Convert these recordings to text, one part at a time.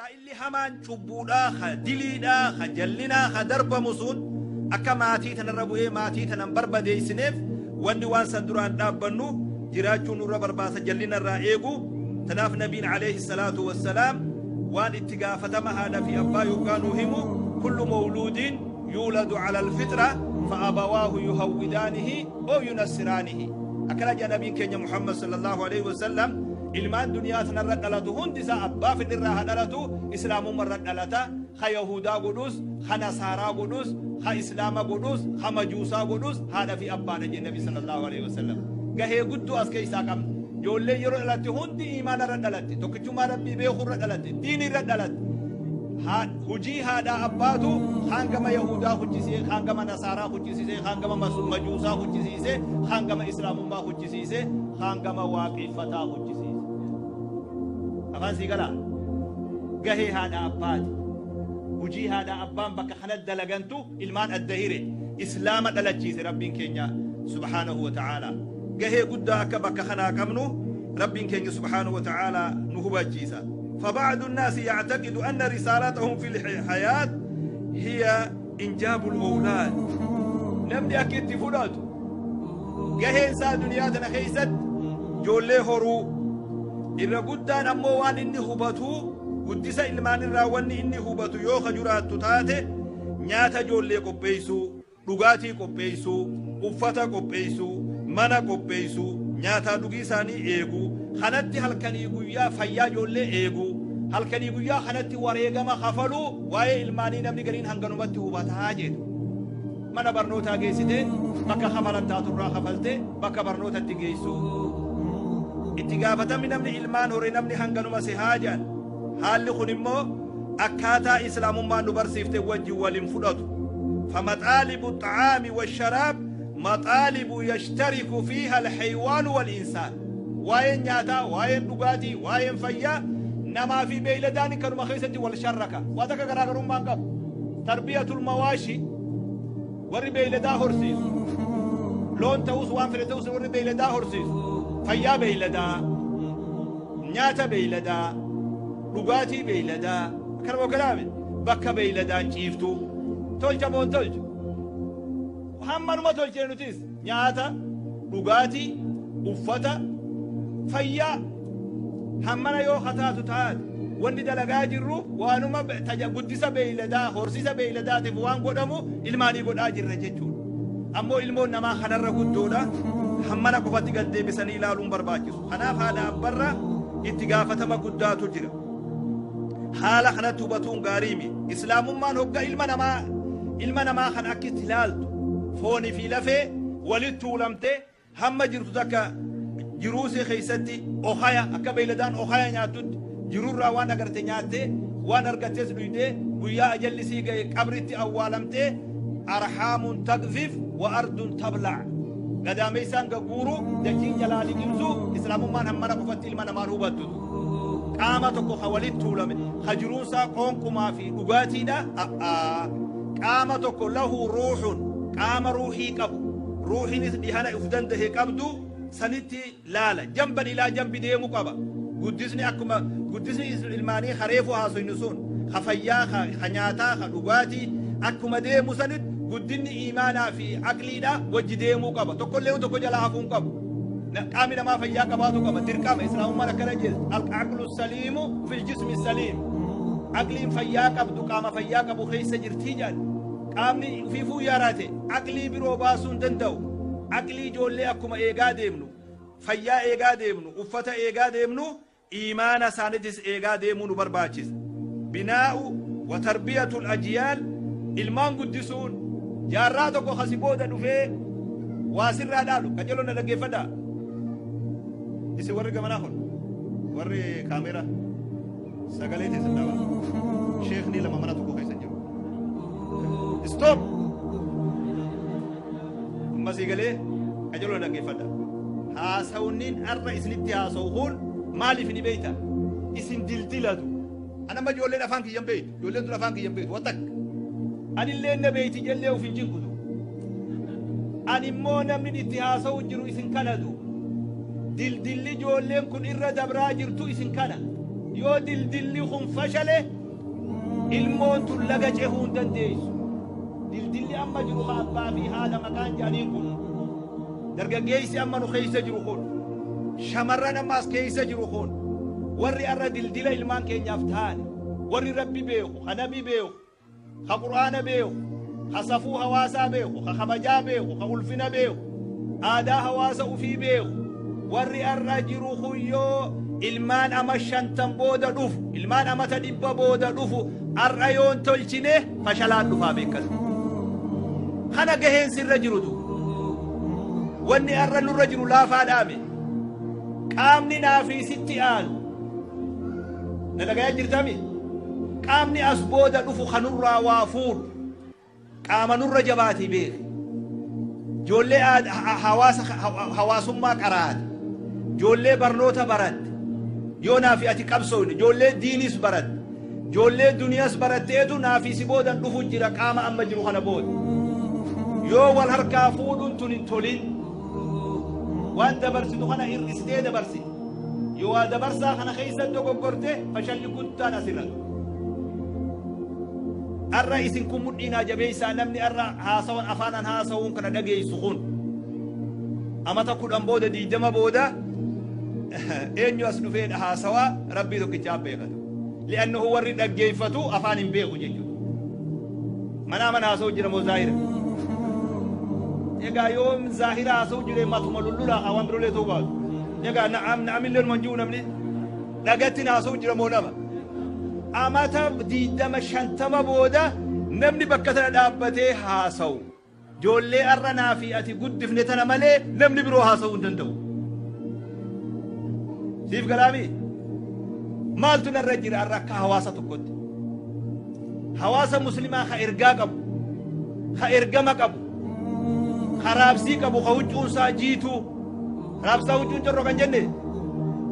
Rasaa'illi hamaan cubbuudhaa, ka diliidhaa, ka jallinaa, ka darbamu sun akka maatii tanarra bu'ee maatii tanan barbadeeysineef wanni waan san duraan dhaabbannu jiraachuu nurra barbaasa, jallinarraa eegu. Tanaaf Nabiin alayhi salaatu wassalaam waan itti gaafatama haadha fi abbaa yoggaa nuu himu, kullu mawluudin yuuladu ala alfitra fa abawaahu yuhawwidaanihi oo yunassiraanihi, akkana jedha Nabiin keenya Muhammad sallallahu alaihi wasallam. Ilmaan duniyaa tanarra dhalatu hundi isaa, abbaa fedhirraa haa dhalatu, islaamummarra dhalata. Ka Yahudaa godhus, ka Nasaaraa godhus, ka Islaama godhus, ka Majuusaa godhus, haadha fi abbaadha jedhe Nabi sallallahu alaihi wasallam. Gahee guddoo as keessaa qabna. Ijoollee yeroo dhalatte hundi iimaanarra dhalatte, tokkichummaa Rabbii beekurra dhalatte, diinirra dhalatte. Hujii haadhaa abbaatu kaan gama Yahudaa huccisiisee, kaan gama Nasaaraa huccisiisee, kaan gama Majuusaa huccisiisee, kaan gama Islaamummaa huccisiisee, kaan gama Waaqeffataa huccisiise. Afaan sii galaa? Gahee haadha abbaati. Hujii haadha abbaan bakka kanatti dalagantu ilmaan adda hire, Islaama dhalachiise. Rabbiin keenya subhaanahu wa ta'aalaa gahee guddaa akka bakka kanaa qabnu Rabbiin keenya subhaanahu wa ta'aalaa nu hubachiisa. فبعض الناس يعتقد أن رسالتهم في الحياة هي إنجاب الأولاد. Namni akka itti fudhatu gaheen isaa duniyaa tana keessatti ijoollee horuu irra guddaan, ammoo waan inni hubatu guddisa ilmaanirraa wanni inni hubatu yoo ka jiraattu taate, nyaata ijoollee qopheessuu, dhugaatii qopheessuu, uffata qopheessuu, mana qopheessuu, nyaataa dhugii isaanii eeguu kanatti, halkanii guyyaa fayyaa ijoollee eeguu, halkanii guyyaa kanatti wareegama kafaluu, waa'ee ilmaanii namni gariin hanganumatti hubataa jedhu. Mana barnootaa geessite, bakka kafalan taaturraa kafaltee bakka barnootatti geessuu, itti gaafatamni namni ilmaan hore namni hanganuma si haa jedhan. Haalli kun immoo akkaataa Islaamummaan nu barsiifte wajjin waliin fudhatu. فمطالب الطعام والشراب مطالب يشترك فيها الحيوان والإنسان. Waa'een nyaataa, waa'een dhugaatii, waa'een fayyaa namaa fi beeyladaan kanuma keessatti wal sharraka. Waa takka garaagarummaan qabu. Tarbiyatul mawaashi, warri beeyladaa horsiisu, loon ta'us waan fedhe ta'us, warri beeyladaa horsiisu fayyaa beeyladaa, nyaata beeyladaa, dhugaatii beeyladaa, akkanuma kalaame bakka beeyladaan ciiftu tolcha moon tolcha. Hammanuma tolchine nutis nyaata, dhugaatii, uffata, fayyaa hammana yoo hataatu taate, wanni dalagaa jirru waanuma guddisa beeyladaa, horsiisa beeyladaatiif waan godhamu ilmaanii godhaa jirra jechuudha. Ammoo ilmoon namaa kanarra guddoodha. Hammana qofatti gad deebisanii ilaaluun barbaachisu. Kanaaf haadha abbarra itti gaafatama guddaatu jira. Haala kanatti hubatuun gaariimi. Islaamummaan hogga ilma namaa kan akka itti ilaaltu, foonii fi lafee walitti tuulamtee hamma jirtu takka jiruusii keessatti okaya akka beeyladaan okaya nyaattutti jirurraa waan agarte nyaattee, waan argattes dhuydee, guyyaa ajallisii ga'e qabritti awwaalamtee, arhaamun taqzif wa ardun tablac, gadaameessaan gagguuru, dachiin jalaa liqimsu. Islaamummaan hammana qofatti ilma namaan hubattutu qaama tokko ka walitti tuulame ka jiruunsaa qoonqumaa fi dhugaatiidha. Qaama tokko lahu ruuxun, qaama ruuhii qabu, ruuhiinis dhihana uf dandahe qabdu sanitti laala. Jamban ilaa jambi deemu qaba. Guddisni akkuma guddisni ilmaanii kareefu haasoynu sun, ka fayyaa, ka nyaataa, ka dhugaatii akkuma deemu sanitti, guddinni iimaanaa fi aqliidha wajji deemuu qaba. Tokkollee tokko jalaa hafuun qabu. Qaamni namaa fayyaa qabaatu qaba, dirqama. Islaamummaan akkana jedhe: العقل السليم في الجسم السليم. Aqliin fayyaa qabdu qaama fayyaa qabu keessa jirtii jedhan. Qaamni ufiifuu yaaraate aqlii biroo baasuu hin danda'u. Aqlii ijoollee akkuma eegaa deemnu, fayyaa eegaa deemnu, uffata eegaa deemnu, iimaana isaaniitis eegaa deemuu nu barbaachisa. بناء وتربية الأجيال, ilmaan guddisuun jaarraa tokko kasi booda dhufee waa sirraa dhaalu. Qajeeloo na dhaggeeffadhaa. Isin warri gamanaa kun, warri kaameera sagalee teessan dhaaba. Sheekni lama mana tokko keessa jiru. Stop! Ammasii galee qajeeloo na dhaggeeffadhaa. Haasawniin har'a isinitti haasa'u kun maaliif ni beeyta? Isin dildilatu. Anamma ijoolleen afaan kiyyan beeytu. Ijoolleen tun afaan kiyyan beeytu. Waan takka. Anillee na beeyti jellee uf hin jinkutu. Ani immoo namni itti haasa'u jiru isin kanatu. Dildilli ijoolleen kun irra dabraa jirtu isin kana. Yoo dildilli kun fashale, ilmoon tun laga cehuu hin dandeessu. Dildilli amma jiru ka abbaa fi haadha maqaan jedhaniin kun, dargaggeessi amma nu keessa jiru kun, shamarran amma as keessa jiru kun, warri arra dildila ilmaan keenyaaf ta'an, warri Rabbi beeku, ka Nabi beeku, ka Qur'aana beeku, ka safuu hawaasaa beeku, ka kabajaa beeku, ka ulfina beeku, aadaa hawaasa ufii beeku, warri arra jiru kun yoo ilmaan ama 50 booda dhufu, ilmaan amata 100 booda dhufu arra yoon tolchine fashalaan dhufaa beekatu. Kana gaheen sirra jirutu. Wanni arra nurra jiru laafaa dhaame. Qaamni naafii sitti aanu. Na dhagayaa jirtami? Qaamni as booda dhufu kanurraa waa fuudhu. Qaama nurra jabaatii beeki. Ijoollee hawaasummaa qaraate. Ijoollee barnoota baratte. Yoo naafi ati qabsoofne, ijoollee diinis baratte. Ijoollee duniyaas baratteetu naafi si boodan dhufu jira qaama amma jiru kana booda. Yoo wal harkaa fuudhuun tun hin tolin, waan dabarsitu kana hir'istee dabarsite. Yoo waa dabarsaa kana keessa dogoggorte, fashalli guddaan asirra. Arra isin kun mudhiinaa jabeessaa. Namni arra haasawan afaanan haasawuun kana dhageessu kun amata 10 booda, 20 booda eenyu as dhufeedha haasawaa? Rabbii tokkichaa beekatu. Li'annahu warri dhaggeeffatu afaan hin beeku jechuudha. Manaa mana haasa'u jira moo zaahira? Egaa yoo zaahira haasa'u jire, matuma lullulaa waan biroolee ta'uu baatu. Egaa na'am na'amillee numan jiru, namni dhagatti haasa'u jira moo nama? Amata 20 50 booda namni bakka tana dhaabbatee haasa'u, ijoollee arra naa fi ati guddifne tana malee namni biroo haasa'uu hin danda'u. Siif galaami? Maaltu narra jira arra akka hawaasa tokkotti? Hawaasa Muslimaa ka ergaa qabu, ka ergama qabu, ka raabsii qabu, ka huccuunsaa jiituu. Raabsaa huccuun corro kan jenne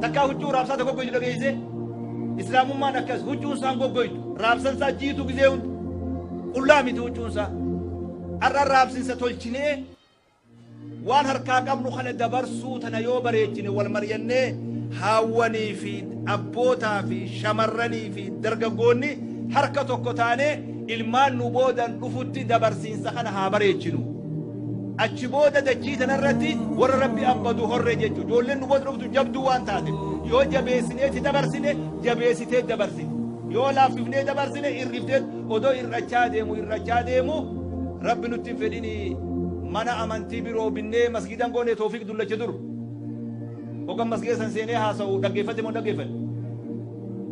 takkaa huccuu raabsaa tokko goggoytu dhageesse. Islaamummaan akkas huccuunsaan goggoytu, raabsansaa jiituu gizee hunda. Qullaa miti huccuunsaa. Arra raabsinsa tolchinee waan harkaa qabnu kana dabarsuu tana yoo bareechine, wal mari'annee, haawwanii fi abbootaa fi shamarranii fi dargaggoonni harka tokko taanee ilmaan nu boodan dhufutti dabarsiinsa kana haa bareechinu. Achi booda dachii tanarratti warra Rabbi abbadu horre jechuudha. Ijoolleen nu booda dhuftu jabduu waan taate, yoo jabeessineeti dabarsine, jabeessitee dabarsite. Yoo laaffifnee dabarsine, irriftee odoo irrachaa deemu irrachaa deemu. Rabbi nutti hin fedhini, mana amantii biroo binnee masgiidan goone. Toofiq dullacha dur. Hogan masgiida san seenee haasa'u dhaggeeffate moo dhaggeeffate?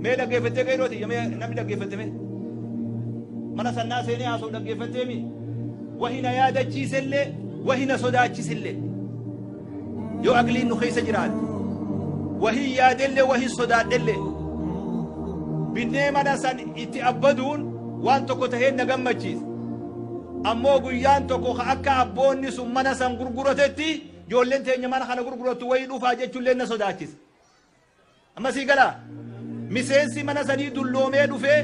Mee dhaggeeffattee qeerooti? Mee namni dhaggeeffatte mee? Mana sannaa seenee haasa'u dhaggeeffattee mi? Wahina yaadachiisellee, wahina sodaachisellee. Yoo aqliin nu keessa jiraatte. Wahin yaadellee, wahin sodaadhellee. Binnee mana san itti abbaduun waan tokko tahee na gammachiisa. Ammoo guyyaan tokko ka akka abboonni sun mana san gurguratetti ijoolleen teenya mana kana gurgurattu wayii dhufaa jechuullee na sodaachisa. Amma sii galaa? Miseensi mana sanii dulloomee dhufee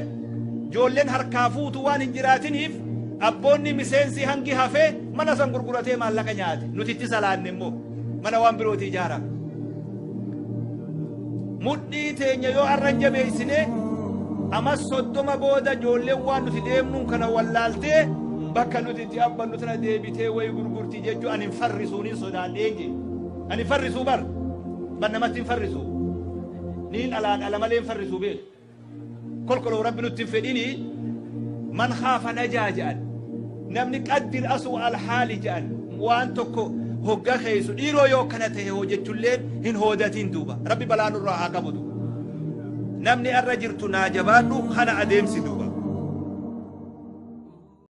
ijoolleen harkaa fuutu waan hin jiraatiniif, abboonni miseensi hangi hafee mana san gurguratee maallaqa nyaate. Nuti itti salaanne immoo mana waan birooti ijaarame. Mudhii teenya yoo arran jabeessine, ama 30 booda ijoolleen waan nuti deemnuun kana wallaaltee bakka nuti itti abbannu tana deebitee wayi gurgurti jechuu ani hin farrisuun sodaadhee jee. Ani farrisuu bar bar namatti hin farrisu. Niin alaan ala malee hin farrisuu beeku. Kolkoloo Rabbi nutti hin fedhini, man khaafa najaa jedhan. Namni qaddir asuu alhaali jedhan, waan tokko hogga keeysu dhiiroo yoo kana tahe hojjechulleen hin hoodatin duuba. Rabbi balaa nurraa haa qabu duuba. Namni arra jirtu naa jabaadhu, kana adeemsi duuba.